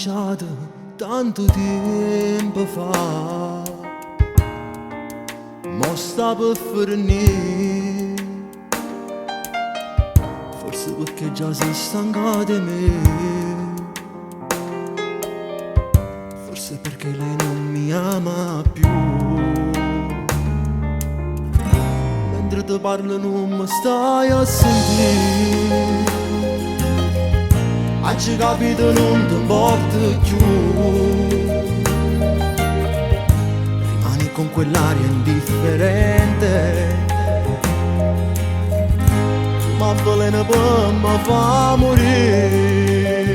Accuminciato tanto tiempo fa. Mo sta per fernì. Forse perché già si stanca di me. Forse perché lei non mi ama più. Mentre ti parlo nun me stai a sentire. Aggio capito nun te importa più. Rimani con quell'aria indifferente. Tu m'avveleni pe' me fa morire.